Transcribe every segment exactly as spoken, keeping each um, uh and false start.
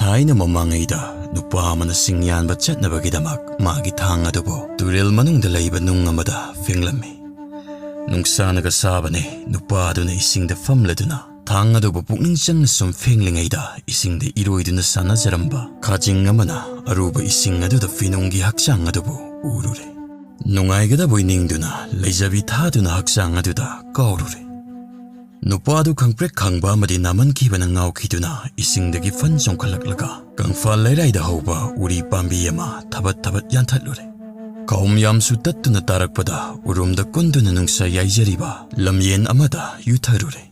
ꯊꯥꯏꯅ ꯃꯃꯥꯡꯉꯩꯗ ꯅꯨꯄꯥ ꯑꯃꯅ ꯁꯤꯡ ꯌꯥꯟꯕ ꯆꯠꯅꯕꯒꯤꯗꯃꯛ ꯃꯥꯒꯤ ꯊꯥꯡ ꯑꯗꯨꯕꯨ ꯇꯨꯔꯦꯜ ꯃꯅꯨꯡꯗ ꯂꯩꯕ ꯅꯨꯡ ꯑꯃꯗ ꯐꯦꯡꯂꯝꯃꯤ꯫ ꯅꯨꯡꯁꯥꯅꯒ ꯁꯥꯕꯅꯦ, ꯅꯨꯄꯥ ꯑꯗꯨꯅ ꯏꯁꯤꯡꯗ ꯐꯝꯂꯗꯨꯅ ꯊꯥꯡ ꯑꯗꯨꯕꯨ ꯄꯨꯛꯅꯤꯡ ꯆꯪꯅ ꯁꯨꯝ ꯐꯦꯡꯂꯤꯉꯩꯗ ꯏꯁꯤꯡꯗ ꯏꯔꯣꯏꯗꯨꯅ ꯁꯥꯟꯅꯖꯔꯝꯕ ꯈꯥꯖꯤꯡ ꯑꯃꯅ ꯑꯔꯨꯕ ꯏꯁꯤꯡ ꯑꯗꯨꯗ ꯐꯤꯅꯨꯡꯒꯤ ꯍꯛꯆꯥꯡ ꯑꯗꯨꯕꯨ ꯎꯔꯨꯔꯦ꯫ ꯅꯨꯡꯉꯥꯏꯒꯗꯕꯣꯏ ꯅꯤꯡꯗꯨꯅ ꯂꯩꯖꯕꯤ ꯊꯥꯗꯨꯅ ꯍꯛꯆꯥꯡ ꯑꯗꯨꯗ ꯀꯥꯎꯔꯨꯔꯦ꯫ ꯅꯨꯄꯥꯗꯨ ꯈꯪꯄ꯭ꯔꯦꯛ ꯈꯪꯕ ꯑꯃꯗꯤ ꯅꯥꯃꯟꯈꯤꯕꯅ ꯉꯥꯎꯈꯤꯗꯨꯅ ꯏꯁꯤꯡꯗꯒꯤ ꯐꯟ ꯆꯣꯡꯈꯠꯂꯛꯂꯒ ꯀꯪꯐꯥꯜ ꯂꯩꯔꯥꯏꯗ ꯍꯧꯕ ꯎꯔꯤ ꯄꯥꯝꯕꯤ ꯑꯃ ꯊꯕꯠ ꯊꯕꯠ ꯌꯥꯟꯊꯠꯂꯨꯔꯦ꯫ ꯈꯥꯎꯝ ꯌꯥꯝꯁꯨ ꯇꯠꯇꯨꯅ ꯇꯥꯔꯛꯄꯗ ꯎꯔꯨꯝꯗ ꯀꯨꯟꯗꯨꯅ ꯅꯨꯡꯁꯥ ꯌꯥꯏꯖꯔꯤꯕ ꯂꯝꯌꯦꯟ ꯑꯃꯗ ꯌꯨꯊꯔꯨꯔꯦ꯫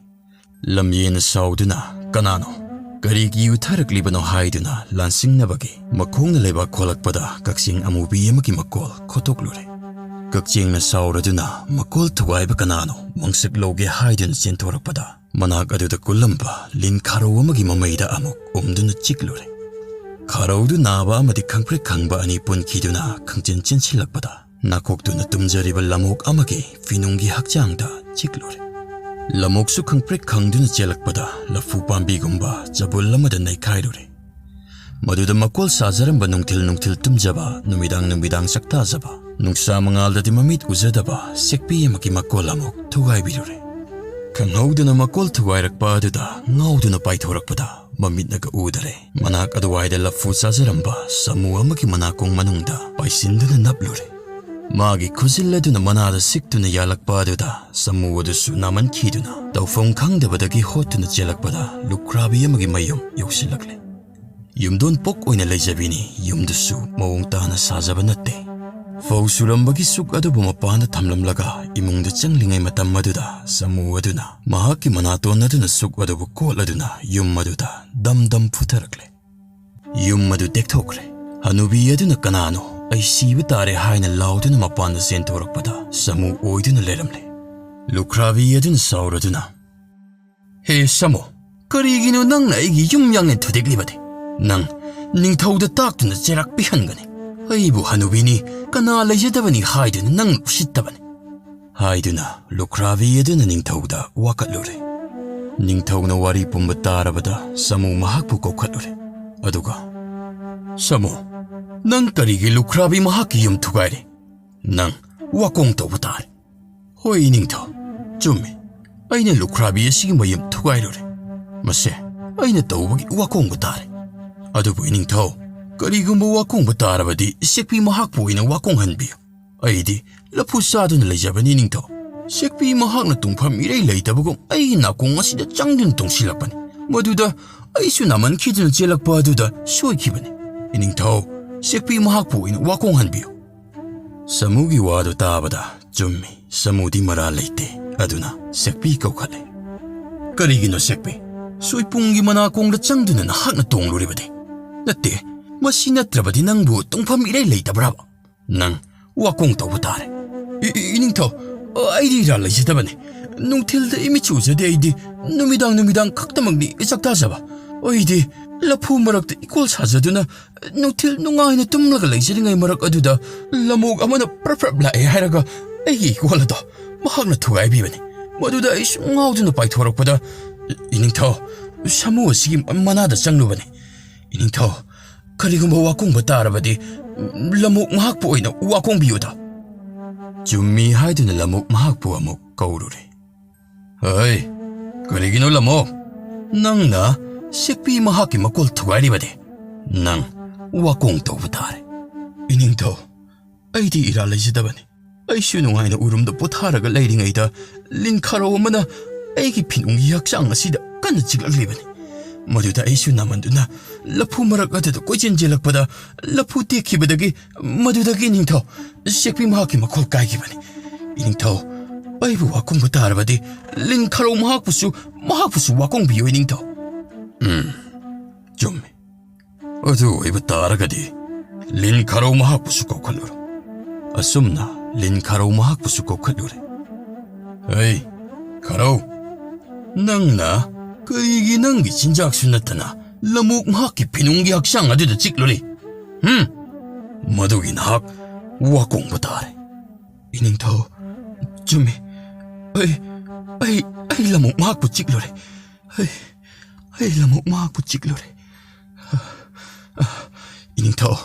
ꯂꯝꯌꯦꯟꯅ ꯁꯥꯎꯗꯨꯅ, "ꯀꯅꯥꯅꯣ? ꯀꯔꯤꯒꯤ ꯌꯨꯊꯔꯛꯂꯤꯕꯅꯣ?" ꯍꯥꯏꯗꯨꯅ ꯂꯥꯟꯁꯤꯡꯅꯕꯒꯤ ꯃꯈꯣꯡꯅ ꯂꯩꯕꯥꯛ ꯈꯣꯂꯛꯄꯗ ꯀꯛꯆꯦꯡ ꯑꯃꯨꯕꯤ ꯑꯃꯒꯤ ꯃꯀꯣꯜ ꯈꯣꯠꯇꯣꯛꯂꯨꯔꯦ꯫ ꯀꯛꯆꯦꯡꯅ ꯁꯥꯎꯔꯗꯨꯅ ꯃꯀꯣꯜ ꯊꯨꯒꯥꯏꯕ ꯀꯅꯥꯅꯣ ꯃꯪꯁꯛ ꯂꯧꯒꯦ ꯍꯥꯏꯗꯨꯅ ꯆꯦꯟꯊꯣꯔꯛꯄꯗ ꯃꯅꯥꯛ ꯑꯗꯨꯗ ꯀꯨꯜꯂꯝꯕ ꯂꯤꯟ ꯈꯥꯔꯧ ꯑꯃꯒꯤ ꯃꯃꯩꯗ ꯑꯃꯨꯛ ꯎꯝꯗꯨꯅ ꯆꯤꯛꯂꯨꯔꯦ꯫ ꯈꯥꯔꯧꯗꯨ ꯅꯥꯕ ꯑꯃꯗꯤ ꯈꯪꯄ꯭ꯔꯦꯛ ꯈꯪꯕ ꯑꯅꯤ ꯄꯨꯟꯈꯤꯗꯨꯅ ꯈꯪꯆꯦꯟ ꯆꯦꯟꯁꯤꯜꯂꯛꯄꯗ ꯅꯥꯀꯣꯛꯇꯨꯅ ꯇꯨꯝꯖꯔꯤꯕ ꯂꯃꯣꯛ ꯑꯃꯒꯤ ꯐꯤꯅꯨꯡꯒꯤ ꯍꯛꯆꯥꯡꯗ ꯆꯤꯛꯂꯨꯔꯦ꯫ ꯂꯃꯣꯛꯁꯨ ꯈꯪꯄ꯭ꯔꯦꯛ ꯈꯪꯗꯨꯅ ꯆꯦꯜꯂꯛꯄꯗ ꯂꯐꯨ ꯄꯥꯝꯕꯤꯒꯨꯝꯕ ꯆꯕꯨꯜ ꯑꯃꯗ ꯅꯩꯈꯥꯏꯔꯨꯔꯦ꯫ ꯃꯗꯨꯗ ꯃꯀꯣꯜ ꯁꯥꯖꯔꯝꯕ ꯅꯨꯡꯊꯤꯜ ꯅꯨꯡꯊꯤꯜ ꯇꯨꯝꯖꯕ, ꯅꯨꯃꯤꯗꯥꯡ ꯅꯨꯃꯤꯗꯥꯡ ꯆꯥꯛꯇꯥꯖꯕ, ꯅꯨꯡꯁꯥ ꯃꯉꯥꯜꯗꯗꯤ ꯃꯃꯤꯠ ꯎꯖꯗꯕ ꯁꯦꯛꯄꯤ ꯑꯃꯒꯤ ꯃꯀꯣꯜ ꯑꯃꯨꯛ ꯊꯨꯒꯥꯏꯕꯤꯔꯨꯔꯦ꯫ ꯈꯪꯍꯧꯗꯅ ꯃꯀꯣꯜ ꯊꯨꯒꯥꯏꯔꯛꯄ ꯑꯗꯨꯗ ꯉꯥꯎꯗꯨꯅ ꯄꯥꯏꯊꯣꯔꯛꯄꯗ ꯃꯃꯤꯠꯅꯒ ꯎꯗꯔꯦ꯫ ꯃꯅꯥꯛ ꯑꯗꯨꯋꯥꯏꯗ ꯂꯐꯨ ꯆꯥꯖꯔꯝꯕ ꯁꯥꯃꯨ ꯑꯃꯒꯤ ꯃꯅꯥꯀꯣꯡ ꯃꯅꯨꯡꯗ ꯄꯥꯏꯁꯤꯟꯗꯨꯅ ꯅꯞꯂꯨꯔꯦ꯫ ꯃꯥꯒꯤ ꯈꯨꯖꯤꯜ ꯑꯗꯨꯅ ꯃꯅꯥꯗ ꯁꯤꯛꯇꯨꯅ ꯌꯥꯜꯂꯛꯄ ꯑꯗꯨꯗ ꯁꯥꯃꯨ ꯑꯗꯨꯁꯨ ꯅꯥꯃꯟꯈꯤꯗꯨꯅ ꯇꯧꯐꯝ ꯈꯪꯗꯕꯗꯒꯤ ꯍꯣꯠꯇꯨꯅ ꯆꯦꯜꯂꯛꯄꯗ ꯂꯨꯈ꯭ꯔꯥꯕꯤ ꯑꯃꯒꯤ ꯃꯌꯨꯝ ꯌꯧꯁꯤꯜꯂꯛꯂꯦ꯫ ꯌꯨꯝꯗꯣꯟ ꯄꯣꯛ ꯑꯣꯏꯅ ꯂꯩꯖꯕꯤꯅꯤ, ꯌꯨꯝꯗꯨꯁꯨ ꯃꯑꯣꯡ ꯇꯥꯅ ꯁꯥꯖꯕ ꯅꯠꯇꯦ꯫ ꯐꯧ ꯁꯨꯔꯝꯕꯒꯤ ꯁꯨꯛ ꯑꯗꯨꯕꯨ ꯃꯄꯥꯟꯗ ꯊꯝꯂꯝꯂꯒ ꯏꯃꯨꯡꯗ ꯆꯪꯂꯤꯉꯩ ꯃꯇꯝ ꯑꯗꯨꯗ ꯁꯥꯃꯨ ꯑꯗꯨꯅ ꯃꯍꯥꯛꯀꯤ ꯃꯅꯥꯇꯣꯟ ꯑꯗꯨꯅ ꯁꯨꯛ ꯑꯗꯨꯕꯨ ꯀꯣꯠꯂꯗꯨꯅ ꯌꯨꯝ ꯑꯗꯨꯗ ꯗꯝ ꯗꯝ ꯐꯨꯊꯔꯛꯂꯦ꯫ ꯌꯨꯝ ꯑꯗꯨ ꯇꯦꯛꯊꯣꯛꯈ꯭ꯔꯦ꯫ ꯍꯅꯨꯕꯤ ꯑꯗꯨꯅ "ꯀꯅꯥꯅꯣ? ꯑꯩ ꯁꯤꯕ ꯇꯥꯔꯦ" ꯍꯥꯏꯅ ꯂꯥꯎꯗꯨꯅ ꯃꯄꯥꯟꯗ ꯆꯦꯟꯊꯣꯔꯛꯄꯗ ꯁꯥꯃꯨ ꯑꯣꯏꯗꯨꯅ ꯂꯩꯔꯝꯂꯦ꯫ ꯂꯨꯈ꯭ꯔꯥꯕꯤ ꯑꯗꯨꯅ ꯁꯥꯎꯔꯗꯨꯅ, "ꯍꯦ ꯁꯥꯃꯨ, ꯀꯔꯤꯒꯤꯅꯣ ꯅꯪꯅ ꯑꯩꯒꯤ ꯌꯨꯝ ꯌꯥꯡꯂꯦꯟ ꯊꯨꯗꯦꯛꯂꯤꯕꯗꯤ? ꯅꯪ ꯅꯤꯡꯊꯧꯗ ꯇꯥꯛꯇꯨꯅ ꯆꯩꯔꯥꯛ ꯄꯤꯍꯟꯒꯅꯤ꯫ ꯑꯩꯕꯨ ꯍꯅꯨꯕꯤꯅꯤ, ꯀꯅꯥ ꯂꯩꯖꯗꯕꯅꯤ ꯍꯥꯏꯗꯨꯅ ꯅꯪꯅ ꯎꯁꯤꯠꯇꯕꯅꯤ" ꯍꯥꯏꯗꯨꯅ ꯂꯨꯈ꯭ꯔꯥꯕꯤ ꯑꯗꯨꯅ ꯅꯤꯡꯊꯧꯗ ꯋꯥꯀꯠꯂꯨꯔꯦ꯫ ꯅꯤꯡꯊꯧꯅ ꯋꯥꯔꯤ ꯄꯨꯝꯕ ꯇꯥꯔꯕꯗ ꯁꯥꯃꯨ ꯃꯍꯥꯛꯄꯨ ꯀꯧꯈꯠꯂꯨꯔꯦ꯫ ꯑꯗꯨꯒ, "ꯁꯥꯃꯨ, ꯅꯪ ꯀꯔꯤꯒꯤ ꯂꯨꯈ꯭ꯔꯥꯕꯤ ꯃꯍꯥꯛꯀꯤ ꯌꯨꯝ ꯊꯨꯒꯥꯏꯔꯤ? ꯅꯪ ꯋꯥꯀꯣꯡ ꯇꯧꯕ ꯇꯥꯔꯦ꯫" "ꯍꯣꯏ, ꯏꯅꯤꯡꯊꯧ, ꯆꯨꯝꯃꯤ꯫ ꯑꯩꯅ ꯂꯨꯈ꯭ꯔꯥꯕꯤ ꯑꯁꯤꯒꯤ ꯃꯌꯨꯝ ꯊꯨꯒꯥꯏꯔꯨꯔꯦ꯫ ꯃꯁꯦ ꯑꯩꯅ ꯇꯧꯕꯒꯤ ꯋꯥꯀꯣꯡꯕ ꯇꯥꯔꯦ꯫ ꯑꯗꯨꯕꯨ ꯏꯅꯤꯡꯊꯧ, ꯀꯔꯤꯒꯨꯝꯕ ꯋꯥꯀꯣꯡꯕ ꯇꯥꯔꯕꯗꯤ ꯁꯦꯛꯄꯤ ꯃꯍꯥꯛꯄꯨ ꯑꯣꯏꯅ ꯋꯥꯀꯣꯡꯍꯟꯕꯤꯌꯨ꯫ ꯑꯩꯗꯤ ꯂꯐꯨ ꯆꯥꯗꯨꯅ ꯂꯩꯖꯕꯅꯤ, ꯏꯅꯤꯡꯊꯧ꯫ ꯁꯦꯛꯄꯤ ꯃꯍꯥꯛꯅ ꯇꯨꯡꯐꯝ ꯏꯔꯩ ꯂꯩꯇꯕꯒꯨꯝ ꯑꯩꯒꯤ ꯅꯥꯀꯣꯡ ꯑꯁꯤꯗ ꯆꯪꯗꯨꯅ ꯇꯣꯡꯁꯤꯜꯂꯛꯄꯅꯤ꯫ ꯃꯗꯨꯗ ꯑꯩꯁꯨ ꯅꯥꯃꯟꯈꯤꯗꯨꯅ ꯆꯦꯜꯂꯛꯄ ꯑꯗꯨꯗ ꯁꯣꯏꯈꯤꯕꯅꯤ꯫ ꯏꯅꯤꯡꯊꯧ, ꯁꯦꯛꯄꯤ ꯃꯍꯥꯛꯄꯨ ꯑꯣꯏꯅ ꯋꯥꯀꯣꯡꯍꯟꯕꯤꯌꯨ꯫" ꯁꯥꯃꯨꯒꯤ ꯋꯥꯗꯨ ꯇꯥꯕꯗ, ꯆꯨꯝꯃꯤ, ꯁꯥꯃꯨꯗꯤ ꯃꯔꯥꯜ ꯂꯩꯇꯦ꯫ ꯑꯗꯨꯅ ꯁꯦꯛꯄꯤ ꯀꯧꯈꯠꯂꯦ꯫ "ꯀꯔꯤꯒꯤꯅꯣ ꯁꯦꯛꯄꯤ? ꯁꯣꯏꯄꯨꯡꯒꯤ ꯃꯅꯥꯀꯣꯡꯗ ꯆꯪꯗꯨꯅ ꯅꯍꯥꯛꯅ ꯇꯣꯡꯂꯨꯔꯤꯕꯗꯤ? ꯅꯠꯇꯦ, ꯃꯁꯤ ꯅꯠꯇ꯭ꯔꯕꯗꯤ ꯅꯪꯕꯨ ꯇꯨꯡꯐꯝ ꯏꯔꯩ ꯂꯩꯇꯕ꯭ꯔꯥꯕ? ꯅꯪ ꯋꯥꯀꯣꯡ ꯇꯧꯕ ꯇꯥꯔꯦ꯫" "ꯏ-, ꯏ-, ꯏꯅꯤꯡꯊꯧ, ꯑꯩꯗꯤ ꯏꯔꯥꯜ ꯂꯩꯖꯗꯕꯅꯤ꯫ ꯅꯨꯡꯊꯤꯜꯗ ꯏꯃꯤꯠꯁꯨ ꯎꯖꯗꯦ ꯑꯩꯗꯤ꯫ ꯅꯨꯃꯤꯗꯥꯡ ꯅꯨꯃꯤꯗꯥꯡ ꯈꯛꯇꯃꯛꯅꯤ ꯆꯥꯛ ꯆꯥꯖꯕ꯫ ꯑꯩꯗꯤ ꯂꯐꯨ ꯃꯔꯛꯇ ꯏꯀꯣꯜ ꯁꯥꯖꯗꯨꯅ ꯅꯨꯡꯊꯤꯜ ꯅꯨꯡꯉꯥꯏꯅ ꯇꯨꯝꯂꯒ ꯂꯩꯖꯔꯤꯉꯩ ꯃꯔꯛ ꯑꯗꯨꯗ ꯂꯃꯣꯛ ꯑꯃꯅ ꯄ꯭ꯔꯞ ꯄ꯭ꯔꯞ ꯂꯥꯛꯑꯦ ꯍꯥꯏꯔꯒ ꯑꯩꯒꯤ ꯏꯀꯣꯜ ꯑꯗꯣ ꯃꯍꯥꯛꯅ ꯊꯨꯒꯥꯏꯕꯤꯕꯅꯤ꯫ ꯃꯗꯨꯗ ꯑꯩꯁꯨ ꯉꯥꯎꯗꯨꯅ ꯄꯥꯏꯊꯣꯔꯛꯄꯗ ꯏꯅꯤꯡꯊꯧ ꯁꯥꯃꯨ ꯑꯁꯤꯒꯤ ꯃꯅꯥꯗ ꯆꯪꯂꯨꯕꯅꯤ꯫ ꯏꯅꯤꯡꯊꯧ, ꯀꯔꯤꯒꯨꯝꯕ ꯋꯥꯀꯣꯡꯕ ꯇꯥꯔꯕꯗꯤ ꯂꯃꯣꯛ ꯃꯍꯥꯛꯄꯨ ꯑꯣꯏꯅ ꯋꯥꯀꯣꯡꯕꯤꯌꯨꯗ꯫" ꯆꯨꯝꯃꯤ ꯍꯥꯏꯗꯨꯅ ꯂꯃꯣꯛ ꯃꯍꯥꯛꯄꯨ ꯑꯃꯨꯛ ꯀꯧꯔꯨꯔꯦ꯫ "ꯍꯩ, ꯀꯔꯤꯒꯤꯅꯣ ꯂꯃꯣꯛ? ꯅꯪꯅ ꯁꯦꯛꯄꯤ ꯃꯍꯥꯛꯀꯤ ꯃꯀꯣꯜ ꯊꯨꯒꯥꯏꯔꯤꯕꯗꯤ? ꯅꯪ ꯋꯥꯀꯣꯡ ꯇꯧꯕ ꯇꯥꯔꯦ꯫" "ꯏꯅꯤꯡꯊꯧ, ꯑꯩꯗꯤ ꯏꯔꯥꯜ ꯂꯩꯖꯗꯕꯅꯤ꯫ ꯑꯩꯁꯨ ꯅꯨꯡꯉꯥꯏꯅ ꯎꯔꯨꯝꯗ ꯄꯣꯊꯥꯔꯒ ꯂꯩꯔꯤꯉꯩꯗ ꯂꯤꯟ ꯈꯥꯔꯧ ꯑꯃꯅ ꯑꯩꯒꯤ ꯐꯤꯅꯨꯡꯒꯤ ꯍꯛꯆꯥꯡ ꯑꯁꯤꯗ ꯀꯟꯅ ꯆꯤꯛꯂꯛꯂꯤꯕꯅꯤ꯫ ꯃꯗꯨꯗ ꯑꯩꯁꯨ ꯅꯥꯃꯟꯗꯨꯅ ꯂꯐꯨ ꯃꯔꯛ ꯑꯗꯨꯗ ꯀꯣꯏꯆꯦꯟ ꯆꯦꯜꯂꯛꯄꯗ ꯂꯐꯨ ꯇꯦꯛꯈꯤꯕꯗꯒꯤ, ꯃꯗꯨꯗꯒꯤ ꯏꯅꯤꯡꯊꯧ ꯁꯦꯛꯄꯤ ꯃꯍꯥꯛꯀꯤ ꯃꯈꯣꯜ ꯀꯥꯏꯈꯤꯕꯅꯤ꯫ ꯏꯅꯤꯡꯊꯧ, ꯑꯩꯕꯨ ꯋꯥꯀꯣꯡꯕ ꯇꯥꯔꯕꯗꯤ ꯂꯤꯟ ꯈꯥꯔꯧ ꯃꯍꯥꯛꯄꯨꯁꯨ, ꯃꯍꯥꯛꯄꯨꯁꯨ ꯋꯥꯀꯣꯡꯕꯤꯌꯨ ꯏꯅꯤꯡꯊꯧ꯫" "ꯎꯝ, ꯆꯨꯝꯃꯤ꯫ ꯑꯗꯨ ꯑꯣꯏꯕ ꯇꯥꯔꯒꯗꯤ ꯂꯤꯟ ꯈꯥꯔꯧ ꯃꯍꯥꯛꯄꯨꯁꯨ ꯀꯧꯈꯠꯂꯨꯔꯣ꯫" ꯑꯁꯨꯝꯅ ꯂꯤꯟ ꯈꯥꯔꯧ ꯃꯍꯥꯛꯄꯨꯁꯨ ꯀꯧꯈꯠꯂꯨꯔꯦ꯫ "ꯍꯩ, ꯈꯥꯔꯧ, ꯅꯪꯅ ꯀꯔꯤꯒꯤ ꯅꯪꯒꯤ ꯆꯤꯟꯖꯥꯛꯁꯨ ꯅꯠꯇꯅ ꯂꯃꯣꯛ ꯃꯍꯥꯛꯀꯤ ꯐꯤꯅꯨꯡꯒꯤ ꯍꯛꯆꯥꯡ ꯑꯗꯨꯗ ꯆꯤꯛꯂꯨꯔꯤ? ꯍꯨꯝ? ꯃꯗꯨꯒꯤ ꯅꯍꯥꯛ ꯋꯥꯀꯣꯡꯕ ꯇꯥꯔꯦ꯫" "ꯏꯅꯤꯡꯊꯧ, ꯆꯨꯝꯃꯤ꯫ ꯑꯩ, ꯑꯩ, ꯑꯩ ꯂꯃꯣꯛ ꯃꯍꯥꯛꯄꯨ ꯆꯤꯛꯂꯨꯔꯦ꯫ ꯑꯩ, ꯑꯩ ꯂꯃꯣꯛ ꯃꯍꯥꯛꯄꯨ ꯆꯤꯛꯂꯨꯔꯦ꯫" ꯏꯅꯤꯡꯊꯧ,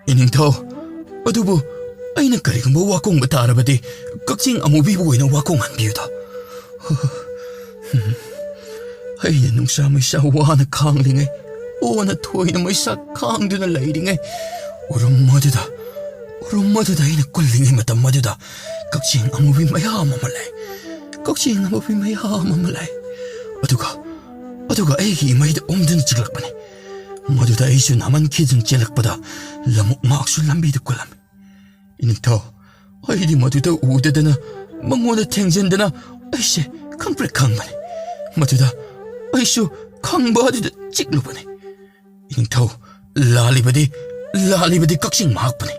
ꯏꯅꯤꯡꯊꯧ, ꯑꯗꯨꯕꯨ ꯑꯩꯅ ꯀꯔꯤꯒꯨꯝꯕ ꯋꯥꯀꯣꯡꯕ ꯇꯥꯔꯕꯗꯤ ꯀꯛꯆꯦꯡ ꯑꯃꯨꯕꯤꯕꯨ ꯑꯣꯏꯅ ꯋꯥꯀꯣꯡꯍꯟꯕꯤꯌꯨꯗ꯫ ꯑꯩꯅ ꯅꯨꯡꯁꯥ ꯃꯩꯁꯥ ꯋꯥꯅ ꯈꯥꯡꯂꯤꯉꯩ, ꯑꯣꯅ ꯊꯣꯏꯅ ꯃꯩꯁꯥ ꯈꯥꯡꯗꯨꯅ ꯂꯩꯔꯤꯉꯩ, ꯎꯔꯨꯝ ꯑꯗꯨꯗ, ꯎꯔꯨꯝ ꯑꯗꯨꯗ ꯑꯩꯅ ꯀꯨꯜꯂꯤꯉꯩ ꯃꯇꯝ ꯑꯗꯨꯗ ꯀꯛꯆꯦꯡ ꯑꯃꯨꯕꯤ ꯃꯌꯥꯝ ꯑꯃ ꯂꯩ꯫ ꯀꯛꯆꯦꯡ ꯑꯃꯨꯕꯤ ꯃꯌꯥꯝ ꯑꯃ ꯂꯩ꯫ ꯑꯗꯨꯒ, ꯑꯗꯨꯒ ꯑꯩꯒꯤ ꯏꯃꯩꯗ ꯑꯣꯝꯗꯨꯅ ꯆꯤꯛꯂꯛꯄꯅꯤ꯫ ꯃꯗꯨꯗ ꯑꯩꯁꯨ ꯅꯥꯃꯟꯈꯤꯗꯨꯅ ꯆꯦꯜꯂꯛꯄꯗ ꯂꯝꯑꯣꯛ ꯃꯍꯥꯛꯁꯨ ꯂꯝꯕꯤꯗ ꯀꯨꯜꯂꯝꯃꯤ꯫ ꯏꯅꯤꯡꯊꯧ, ꯑꯩꯗꯤ ꯃꯗꯨꯗ ꯎꯗꯗꯅ, ꯃꯉꯣꯟꯗ ꯊꯦꯡꯖꯤꯟꯗꯅ ꯑꯩꯁꯦ ꯈꯪꯄ꯭ꯔꯦꯛ ꯈꯪꯕꯅꯤ꯫ ꯃꯗꯨꯗ ꯑꯩꯁꯨ ꯈꯪꯕ ꯑꯗꯨꯗ ꯆꯤꯛꯂꯨꯕꯅꯤ꯫ ꯏꯅꯤꯡꯊꯧ, ꯂꯥꯜꯂꯤꯕꯗꯤ, ꯂꯥꯜꯂꯤꯕꯗꯤ ꯀꯛꯆꯦꯡ ꯃꯍꯥꯛꯄꯨꯅꯤ꯫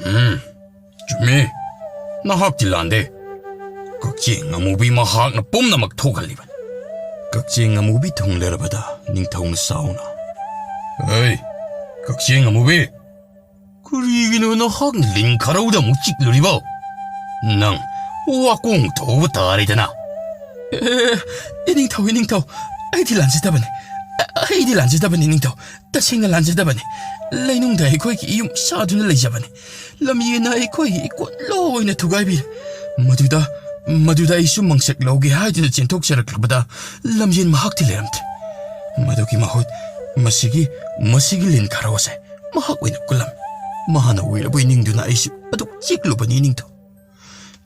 ꯎꯝ, ꯆꯨꯝꯃꯤ꯫ ꯅꯍꯥꯛꯇꯤ ꯂꯥꯟꯗꯦ꯫ ꯀꯛꯆꯦꯡ ꯑꯃꯨꯕꯤ ꯃꯍꯥꯛꯅ ꯄꯨꯝꯅꯃꯛ ꯊꯣꯛꯍꯜꯂꯤꯕꯅꯤ꯫ ꯀꯛꯆꯦꯡ ꯑꯃꯨꯕꯤ ꯊꯨꯡꯂꯔꯕꯗ ꯅꯤꯡꯊꯧꯅ ꯁꯥꯎꯅ, "ꯍꯩ, ꯀꯛꯆꯦꯡ ꯑꯃꯨꯕꯤ, ꯀꯔꯤꯒꯤꯅꯣ ꯅꯍꯥꯛꯅ ꯂꯤꯟ ꯈꯔꯧꯗ ꯑꯃꯨꯛ ꯆꯤꯛꯂꯨꯔꯤꯕꯣ? ꯅꯪ ꯋꯥꯀꯣꯡ ꯊꯧꯕ ꯇꯥꯔꯦꯗꯅ꯫" "ꯑꯦ, ꯏꯅꯤꯡꯊꯧ, ꯏꯅꯤꯡꯊꯧ, ꯑꯩꯗꯤ ꯂꯥꯟꯖꯗꯕꯅꯤ꯫ ꯑ-, ꯑꯩꯗꯤ ꯂꯥꯟꯖꯗꯕꯅꯤ, ꯏꯅꯤꯡꯊꯧ꯫ ꯇꯁꯦꯡꯅ ꯂꯥꯟꯖꯗꯕꯅꯤ꯫ ꯂꯩꯅꯨꯡꯗ ꯑꯩꯈꯣꯏꯒꯤ ꯌꯨꯝ ꯁꯥꯗꯨꯅ ꯂꯩꯖꯕꯅꯤ꯫ ꯂꯝꯌꯦꯟꯅ ꯑꯩꯈꯣꯏꯒꯤ ꯏꯀꯣꯟ ꯂꯣꯏꯅ ꯊꯨꯒꯥꯏꯕꯤꯔꯦ꯫ ꯃꯗꯨꯗ, ꯃꯗꯨꯗ ꯑꯩꯁꯨ ꯃꯪꯁꯛ ꯂꯧꯒꯦ ꯍꯥꯏꯗꯨꯅ ꯆꯦꯟꯊꯣꯛꯆꯔꯛꯂꯕꯗ ꯂꯝꯌꯦꯟ ꯃꯍꯥꯛꯇꯤ ꯂꯩꯔꯝꯗ꯭ꯔꯦ꯫ ꯃꯗꯨꯒꯤ ꯃꯍꯨꯠ ꯃꯁꯤꯒꯤ, ꯃꯁꯤꯒꯤ ꯂꯤꯟ ꯈꯔꯧ ꯑꯁꯦ ꯃꯍꯥꯛ ꯑꯣꯏꯅ ꯀꯨꯜꯂꯝꯃꯤ꯫ ꯃꯍꯥꯛꯅ ꯑꯣꯏꯔꯕꯣꯏ ꯅꯤꯡꯗꯨꯅ ꯑꯩꯁꯨ ꯑꯗꯨꯛ ꯆꯤꯛꯂꯨꯕꯅꯤ, ꯏꯅꯤꯡꯊꯧ꯫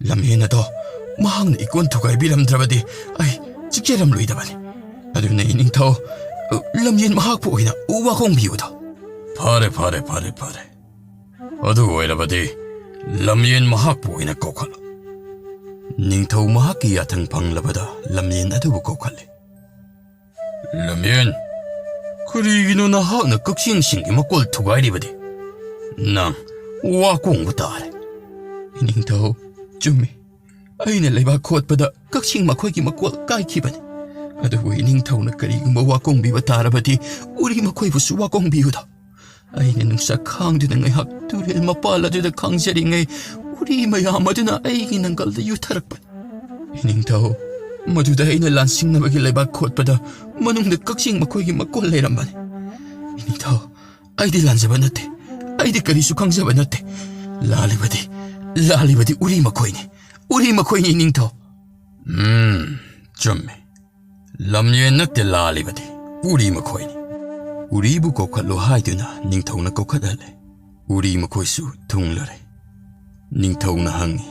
ꯂꯝꯌꯦꯟ ꯑꯗꯣ ꯃꯍꯥꯛꯅ ꯏꯀꯣꯟ ꯊꯨꯒꯥꯏꯕꯤꯔꯝꯗ꯭ꯔꯕꯗꯤ ꯑꯩ ꯆꯤꯛꯆꯔꯝꯂꯣꯏꯗꯕꯅꯤ꯫ ꯑꯗꯨꯅ ꯏꯅꯤꯡꯊꯧ, ꯂꯝꯌꯦꯟ ꯃꯍꯥꯛꯄꯨ ꯑꯣꯏꯅ ꯋꯥꯈꯣꯡꯕꯤꯌꯨꯗꯣ꯫" "ꯐꯔꯦ, ꯐꯔꯦ, ꯐꯔꯦ, ꯐꯔꯦ꯫ ꯑꯗꯨ ꯑꯣꯏꯔꯕꯗꯤ ꯂꯝꯌꯦꯟ ꯃꯍꯥꯛꯄꯨ ꯑꯣꯏꯅ ꯀꯧꯈꯠꯂꯨ꯫" ꯅꯤꯡꯊꯧ ꯃꯍꯥꯛꯀꯤ ꯌꯥꯊꯪ ꯐꯪꯂꯕꯗ ꯂꯝꯌꯦꯟ ꯑꯗꯨꯕꯨ ꯀꯧꯈꯠꯂꯤ꯫ "ꯂꯝꯌꯦꯟ, ꯀꯔꯤꯒꯤꯅꯣ ꯅꯍꯥꯛꯅ ꯀꯛꯆꯦꯡꯁꯤꯡꯒꯤ ꯃꯀꯣꯜ ꯊꯨꯒꯥꯏꯔꯤꯕꯗꯤ? ꯅꯪ ꯋꯥ ꯀꯣꯡꯕ ꯇꯥꯔꯦ꯫" "ꯏꯅꯤꯡꯊꯧ, ꯆꯨꯝꯃꯤ꯫ ꯑꯩꯅ ꯂꯩꯕꯥꯛ ꯈꯣꯠꯄꯗ ꯀꯛꯆꯦꯡ ꯃꯈꯣꯏꯒꯤ ꯃꯀꯣꯜ ꯀꯥꯏꯈꯤꯕꯅꯤ꯫ ꯑꯗꯨꯕꯨ ꯏꯅꯤꯡꯊꯧꯅ ꯀꯔꯤꯒꯨꯝꯕ ꯋꯥ ꯀꯣꯡꯕꯤꯕ ꯇꯥꯔꯕꯗꯤ ꯎꯔꯤ ꯃꯈꯣꯏꯕꯨꯁꯨ ꯋꯥ ꯀꯣꯡꯕꯤꯌꯨꯗ꯫ ꯑꯩꯅ ꯅꯨꯡꯁꯥ ꯈꯥꯡꯗꯨꯅ ꯉꯥꯏꯍꯥꯛ ꯇꯨꯔꯦꯜ ꯃꯄꯥꯜ ꯑꯗꯨꯗ ꯈꯥꯡꯖꯔꯤꯉꯩ ꯎꯔꯤ ꯃꯌꯥꯝ ꯑꯗꯨꯅ ꯑꯩꯒꯤ ꯅꯪꯒꯜꯗ ꯌꯨꯊꯔꯛꯄꯅꯤ꯫ ꯏꯅꯤꯡꯊꯧ, ꯃꯗꯨꯗ ꯑꯩꯅ ꯂꯥꯟꯁꯤꯡꯅꯕꯒꯤ ꯂꯩꯕꯥꯛ ꯈꯣꯠꯄꯗ ꯃꯅꯨꯡꯗ ꯀꯛꯆꯦꯡ ꯃꯈꯣꯏꯒꯤ ꯃꯀꯣꯜ ꯂꯩꯔꯝꯕꯅꯤ꯫ ꯏꯅꯤꯡꯊꯧ, ꯑꯩꯗꯤ ꯂꯥꯟꯖꯕ ꯅꯠꯇꯦ꯫ ꯑꯩꯗꯤ ꯀꯔꯤꯁꯨ ꯈꯪꯖꯕ ꯅꯠꯇꯦ꯫ ꯂꯥꯜꯂꯤꯕꯗꯤ, ꯂꯥꯜꯂꯤꯕꯗꯤ ꯎꯔꯤ ꯃꯈꯣꯏꯅꯤ꯫ ꯎꯔꯤ ꯃꯈꯣꯏꯅꯤ, ꯏꯅꯤꯡꯊꯧ꯫ ꯎꯝ, ꯆꯨꯝꯃꯦ꯫ ꯂꯝꯌꯦꯟ ꯅꯠꯇꯦ ꯂꯥꯜꯂꯤꯕꯗꯤ, ꯎꯔꯤ ꯃꯈꯣꯏꯅꯤ꯫ ꯎꯔꯤꯕꯨ ꯀꯧꯈꯠꯂꯨ ꯍꯥꯏꯗꯨꯅ ꯅꯤꯡꯊꯧꯅ ꯀꯧꯈꯠꯍꯜꯂꯦ꯫ ꯎꯔꯤ ꯃꯈꯣꯏꯁꯨ ꯊꯨꯡꯂꯔꯦ꯫ ꯅꯤꯡꯊꯧꯅ ꯍꯪꯉꯤ,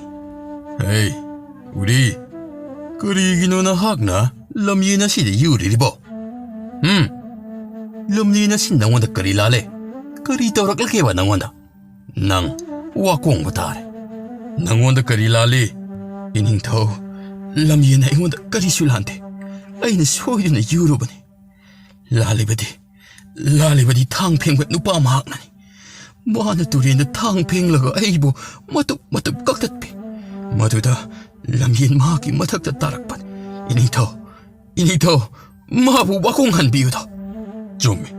"ꯍꯦ, ꯎꯔꯤ, ꯀꯔꯤꯒꯤꯅꯣ ꯅꯍꯥꯛꯅ ꯂꯝꯌꯦꯟ ꯑꯁꯤꯗ ꯌꯨꯔꯤꯔꯤꯕꯣ? ꯎꯝ? ꯂꯝꯌꯦꯟ ꯑꯁꯤ ꯅꯉꯣꯟꯗ ꯀꯔꯤ ꯂꯥꯜꯂꯦ? ꯀꯔꯤ ꯇꯧꯔꯛꯂꯒꯦꯕ ꯅꯉꯣꯟꯗ? ꯅꯪ ꯋꯥ ꯀꯣꯡꯕ ꯇꯥꯔꯦ꯫ ꯅꯉꯣꯟꯗ ꯀꯔꯤ ꯂꯥꯜꯂꯤ?" "ꯏꯅꯤꯡꯊꯧ, ꯂꯝꯌꯦꯟ ꯑꯩꯉꯣꯟꯗ ꯀꯔꯤꯁꯨ ꯂꯥꯟꯗꯦ꯫ ꯑꯩꯅ ꯁꯣꯏꯗꯨꯅ ꯌꯨꯔꯨꯕꯅꯤ꯫ ꯂꯥꯜꯂꯤꯕꯗꯤ, ꯂꯥꯜꯂꯤꯕꯗꯤ ꯊꯥꯡ ꯐꯦꯡꯕ ꯅꯨꯄꯥ ꯃꯍꯥꯛꯅꯅꯤ꯫ ꯃꯥꯅ ꯇꯨꯔꯦꯟꯗ ꯊꯥꯡ ꯐꯦꯡꯂꯒ ꯑꯩꯕꯨ ꯃꯇꯨꯞ ꯃꯇꯨꯞ ꯀꯛꯊꯠꯄꯤ꯫ ꯃꯗꯨꯗ ꯂꯝꯌꯦꯟ ꯃꯍꯥꯛꯀꯤ ꯃꯊꯛꯇ ꯇꯥꯔꯛꯄꯅꯤ꯫ ꯏꯅꯤꯡꯊꯧ, ꯏꯅꯤꯡꯊꯧ, ꯃꯥꯕꯨ ꯋꯥꯈꯣꯡ ꯍꯟꯕꯤꯌꯨꯗ꯫" "ꯆꯨꯝꯃꯤ꯫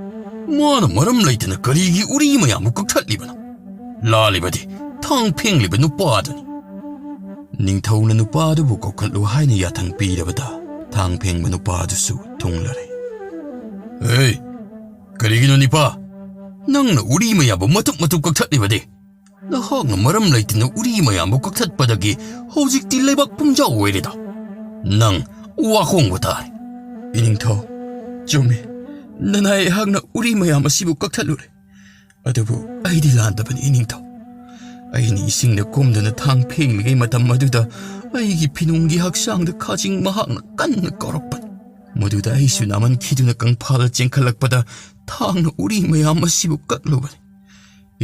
ꯃꯥꯅ ꯃꯔꯝ ꯂꯩꯇꯅ ꯀꯔꯤꯒꯤ ꯎꯔꯤ ꯃꯌꯥꯝꯕꯨ ꯀꯛꯊꯠꯂꯤꯕꯅꯣ? ꯂꯥꯜꯂꯤꯕꯗꯤ ꯊꯥꯡ ꯐꯦꯡꯂꯤꯕ ꯅꯨꯄꯥꯗꯨꯅꯤ꯫" ꯅꯤꯡꯊꯧꯅ ꯅꯨꯄꯥ ꯑꯗꯨꯕꯨ ꯀꯧꯈꯠꯂꯨ ꯍꯥꯏꯅ ꯌꯥꯊꯪ ꯄꯤꯔꯕꯗ, ꯊꯥꯡ ꯐꯦꯡꯕ ꯅꯨꯄꯥ ꯑꯗꯨꯁꯨ ꯊꯨꯡꯂꯔꯦ꯫ "ꯍꯦ, ꯀꯔꯤꯒꯤꯅꯣ ꯅꯤꯄꯥ? ꯅꯪꯅ ꯎꯔꯤ ꯃꯌꯥꯝꯕꯨ ꯃꯇꯨꯞ ꯃꯇꯨꯞ ꯀꯛꯊꯠꯂꯤꯕꯗꯤ? ꯅꯍꯥꯛꯅ ꯃꯔꯝ ꯂꯩꯇꯅ ꯎꯔꯤ ꯃꯌꯥꯝꯕꯨ ꯀꯛꯊꯠꯄꯗꯒꯤ ꯍꯧꯖꯤꯛꯇꯤ ꯂꯩꯕꯥꯛ ꯄꯨꯝꯖꯥꯎ ꯑꯣꯏꯔꯦꯗ꯫ ꯅꯪ ꯋꯥꯈꯣꯡꯕ ꯇꯥꯔꯦ꯫" "ꯏꯅꯤꯡꯊꯧ, ꯆꯨꯝꯃꯤ꯫ ꯅꯅꯥꯏ ꯑꯩꯍꯥꯛꯅ ꯎꯔꯤ ꯃꯌꯥꯝ ꯑꯁꯤꯕꯨ ꯀꯛꯊꯠꯂꯨꯔꯦ꯫ ꯑꯗꯨꯕꯨ ꯑꯩꯗꯤ ꯂꯥꯟꯗꯕꯅꯤ, ꯏꯅꯤꯡꯊꯧ꯫ ꯑꯩꯅ ꯏꯁꯤꯡꯗ ꯀꯨꯝꯗꯨꯅ ꯊꯥꯡ ꯐꯦꯡꯂꯤꯉꯩ ꯃꯇꯝ ꯑꯗꯨꯗ ꯑꯩꯒꯤ ꯐꯤꯅꯨꯡꯒꯤ ꯍꯛꯆꯥꯡꯗ ꯈꯥꯖꯤꯡ ꯃꯍꯥꯛꯅ ꯀꯟꯅ ꯀꯥꯎꯔꯛꯄꯅꯤ꯫ ꯃꯗꯨꯗ ꯑꯩꯁꯨ ꯅꯥꯃꯟꯈꯤꯗꯨꯅ ꯀꯪꯐꯥꯜꯗ ꯆꯦꯟꯈꯠꯂꯛꯄꯗ ꯊꯥꯡꯅ ꯎꯔꯤ ꯃꯌꯥꯝ ꯑꯁꯤꯕꯨ ꯀꯛꯂꯨꯕꯅꯤ꯫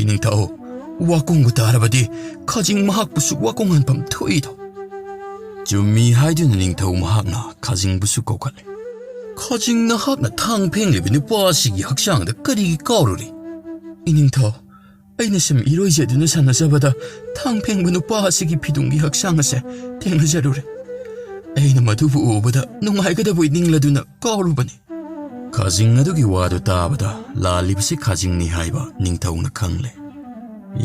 ꯏꯅꯤꯡꯊꯧ, ꯋꯥꯀꯣꯡꯕ ꯇꯥꯔꯕꯗꯤ ꯈꯥꯖꯤꯡ ꯃꯍꯥꯛꯄꯨꯁꯨ ꯋꯥꯀꯣꯡꯍꯟꯐꯝ ꯊꯣꯛꯏꯗꯣ꯫" "ꯆꯨꯝꯃꯤ" ꯍꯥꯏꯗꯨꯅ ꯅꯤꯡꯊꯧ ꯃꯍꯥꯛꯅ ꯈꯥꯖꯤꯡꯕꯨꯁꯨ ꯀꯧꯈꯠꯂꯦ꯫ "ꯈꯥꯖꯤꯡ ꯅꯍꯥꯛꯅ ꯊꯥꯡ ꯐꯦꯡꯂꯤꯕ ꯅꯨꯄꯥ ꯑꯁꯤꯒꯤ ꯍꯛꯆꯥꯡꯗ ꯀꯔꯤꯒꯤ ꯀꯥꯎꯔꯨꯔꯤ?" "ꯏꯅꯤꯡꯊꯧ, ꯑꯩꯅ ꯁꯨꯝ ꯏꯔꯣꯏꯖꯗꯨꯅ ꯁꯥꯟꯅꯖꯕꯗ ꯊꯥꯡ ꯐꯦꯡꯕ ꯅꯨꯄꯥ ꯑꯁꯤꯒꯤ ꯐꯤꯗꯨꯡꯒꯤ ꯍꯛꯆꯥꯡ ꯑꯁꯦ ꯊꯦꯡꯅꯖꯔꯨꯔꯦ꯫ ꯑꯩꯅ ꯃꯗꯨꯕꯨ ꯎꯕꯗ ꯅꯨꯡꯉꯥꯏꯒꯗꯕꯣꯏ ꯅꯤꯡꯂꯗꯨꯅ ꯀꯥꯎꯔꯨꯕꯅꯤ꯫" ꯈꯥꯖꯤꯡ ꯑꯗꯨꯒꯤ ꯋꯥꯗꯨ ꯇꯥꯕꯗ ꯂꯥꯜꯂꯤꯕꯁꯤ ꯈꯥꯖꯤꯡꯅꯤ ꯍꯥꯏꯕ ꯅꯤꯡꯊꯧꯅ ꯈꯪꯂꯦ꯫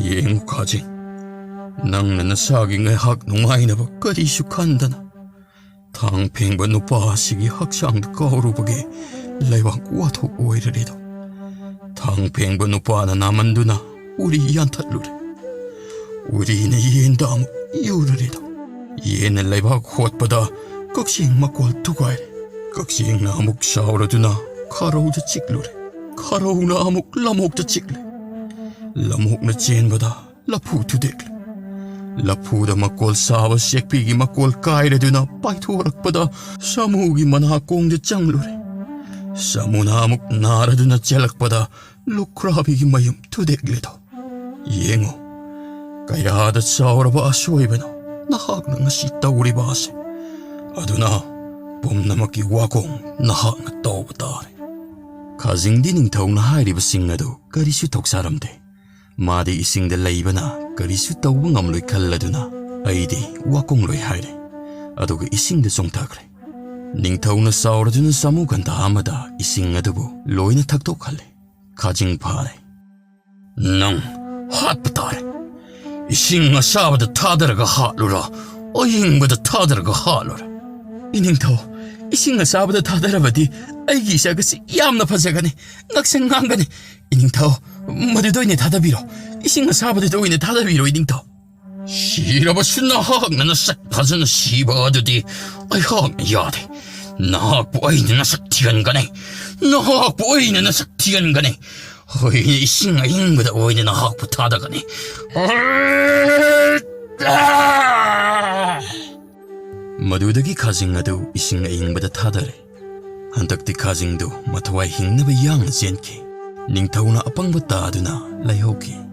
"ꯌꯦꯡꯉꯨ ꯈꯥꯖꯤꯡ, ꯅꯪꯅ ꯅꯁꯥꯒꯤ ꯉꯥꯏꯍꯥꯛ ꯅꯨꯡꯉꯥꯏꯅꯕ ꯀꯔꯤꯁꯨ ꯈꯟꯗꯅ ꯊꯥꯡ ꯐꯦꯡꯕ ꯅꯨꯄꯥ ꯑꯁꯤꯒꯤ ꯍꯛꯆꯥꯡꯗ ꯀꯥꯎꯔꯨꯕꯒꯤ ꯂꯩꯕꯥꯛ ꯋꯥꯊꯣꯛ ꯑꯣꯏꯔꯔꯤꯗꯣ꯫ ꯊꯥꯡ ꯐꯦꯡꯕ ꯅꯨꯄꯥꯅ ꯅꯥꯃꯟꯗꯨꯅ ꯎꯔꯤ ꯌꯥꯟꯊꯠꯂꯨꯔꯦ꯫ ꯎꯔꯤꯅ ꯌꯦꯟꯗ ꯑꯃꯨꯛ ꯌꯨꯔꯨꯔꯦꯗꯣ꯫ ꯌꯦꯟꯅ ꯂꯩꯕꯥꯛ ꯍꯣꯠꯄꯗ ꯀꯛꯆꯦꯡ ꯃꯀꯣꯜ ꯊꯨꯒꯥꯏꯔꯦ꯫ ꯀꯛꯆꯦꯡꯅ ꯑꯃꯨꯛ ꯁꯥꯎꯔꯗꯨꯅ ꯈꯥꯔꯧꯗ ꯆꯤꯛꯂꯨꯔꯦ꯫ ꯈꯥꯔꯧꯅ ꯑꯃꯨꯛ ꯂꯃꯣꯛꯇ ꯆꯤꯛꯂꯦ꯫ ꯂꯃꯣꯛꯅ ꯆꯦꯟꯕꯗ ꯂꯐꯨ ꯊꯨꯗꯦꯛꯂꯦ꯫ ꯂꯐꯨꯗ ꯃꯀꯣꯜ ꯁꯥꯕ ꯆꯦꯛꯄꯤꯒꯤ ꯃꯀꯣꯜ ꯀꯥꯏꯔꯗꯨꯅ ꯄꯥꯏꯊꯣꯔꯛꯄꯗ ꯁꯥꯃꯨꯒꯤ ꯃꯅꯥꯀꯣꯡꯗ ꯆꯪꯂꯨꯔꯦ꯫ ꯁꯥꯃꯨꯅ ꯑꯃꯨꯛ ꯅꯥꯔꯗꯨꯅ ꯆꯦꯜꯂꯛꯄꯗ ꯂꯨꯈ꯭ꯔꯥꯕꯤꯒꯤ ꯃꯌꯨꯝ ꯊꯨꯗꯦꯛꯂꯦꯗꯣ꯫ ꯌꯦꯡꯉꯨ, ꯀꯌꯥꯗ ꯆꯥꯎꯔꯕ ꯑꯁꯣꯏꯕꯅꯣ ꯅꯍꯥꯛꯅ ꯉꯁꯤ ꯇꯧꯔꯤꯕ ꯑꯁꯦ꯫ ꯑꯗꯨꯅ ꯄꯨꯝꯅꯃꯛꯀꯤ ꯋꯥꯀꯣꯡ ꯅꯍꯥꯛꯅ ꯇꯧꯕ ꯇꯥꯔꯦ꯫ ꯈꯥꯖꯤꯡꯗꯤ ꯅꯤꯡꯊꯧꯅ ꯍꯥꯏꯔꯤꯕꯁꯤꯡ ꯑꯗꯨ ꯀꯔꯤꯁꯨ ꯊꯧꯁꯥꯔꯝꯗꯦ꯫ ꯃꯥꯗꯤ ꯏꯁꯤꯡꯗ ꯂꯩꯕꯅ ꯀꯔꯤꯁꯨ ꯇꯧꯕ ꯉꯝꯂꯣꯏ ꯈꯜꯂꯗꯨꯅ ꯑꯩꯗꯤ ꯋꯥꯀꯣꯡꯂꯣꯏ ꯍꯥꯏꯔꯦ꯫ ꯑꯗꯨꯒ ꯏꯁꯤꯡꯗ ꯆꯣꯡꯊꯈ꯭ꯔꯦ꯫ ꯅꯤꯡꯊꯧꯅ ꯁꯥꯎꯔꯗꯨꯅ ꯁꯥꯃꯨ ꯒꯟꯙꯥ ꯑꯃꯗ ꯏꯁꯤꯡ ꯑꯗꯨꯕꯨ ꯂꯣꯏꯅ ꯊꯛꯇꯣꯛꯍꯜꯂꯦ꯫ ꯈꯥꯖꯤꯡ ꯐꯥꯔꯦ꯫ ꯅꯪ ꯍꯥꯠꯄ ꯇꯥꯔꯦ꯫ ꯏꯁꯤꯡ ꯑꯁꯥꯕꯗ ꯊꯥꯗꯔꯒ ꯍꯥꯠꯂꯨꯔꯥ, ꯑꯏꯪꯕꯗ ꯊꯥꯗꯔꯒ ꯍꯥꯠꯂꯨꯔꯥ? ꯏꯅꯤꯡꯊꯧ, ꯏꯁꯤꯡ ꯑꯁꯥꯕꯗ ꯊꯥꯗꯔꯕꯗꯤ ꯑꯩꯒꯤ ꯏꯆꯥꯒꯁꯤ ꯌꯥꯝꯅ ꯐꯖꯒꯅꯤ, ꯉꯛꯁꯪ ꯉꯥꯡꯒꯅꯤ꯫ ꯏꯅꯤꯡꯊꯧ, ꯃꯗꯨꯗ ꯑꯣꯏꯅ ꯊꯥꯗꯕꯤꯔꯣ꯫ ꯏꯁꯤꯡ ꯑꯁꯥꯕꯗꯨꯗ ꯑꯣꯏꯅ ꯊꯥꯗꯕꯤꯔꯣ, ꯏꯅꯤꯡꯊꯧ꯫ ꯁꯤꯔꯕꯁꯨ ꯅꯍꯥꯛꯅ ꯅꯁꯛ ꯐꯖꯅ ꯁꯤꯕ ꯑꯗꯨꯗꯤ ꯑꯩꯍꯥꯛꯅ ꯌꯥꯗꯦ꯫ ꯅꯍꯥꯛꯄꯨ ꯑꯩꯅ ꯅꯁꯛ ꯊꯤꯍꯟꯒꯅꯤ꯫ ꯅꯍꯥꯛꯄꯨ ꯑꯩꯅ ꯅꯁꯛ ꯊꯤꯍꯟꯒꯅꯤ꯫ ꯑꯩꯅ ꯏꯁꯤꯡ ꯑꯏꯪꯕꯗ ꯑꯣꯏꯅ ꯅꯍꯥꯛꯄꯨ ꯊꯥꯗꯒꯅꯤ꯫ ꯃꯗꯨꯗꯒꯤ ꯈꯥꯖꯤꯡ ꯑꯗꯨ ꯏꯁꯤꯡ ꯑꯏꯪꯕꯗ ꯊꯥꯗꯔꯦ꯫ ꯍꯟꯗꯛꯇꯤ ꯈꯥꯖꯤꯡꯗꯨ ꯃꯊꯋꯥꯏ ꯍꯤꯡꯅꯕ ꯌꯥꯡꯅ ꯆꯦꯟꯈꯤ꯫ ꯅꯤꯡꯊꯧꯅ ꯑꯄꯪꯕ ꯇꯥꯗꯨꯅ ꯂꯩꯍꯧꯈꯤ꯫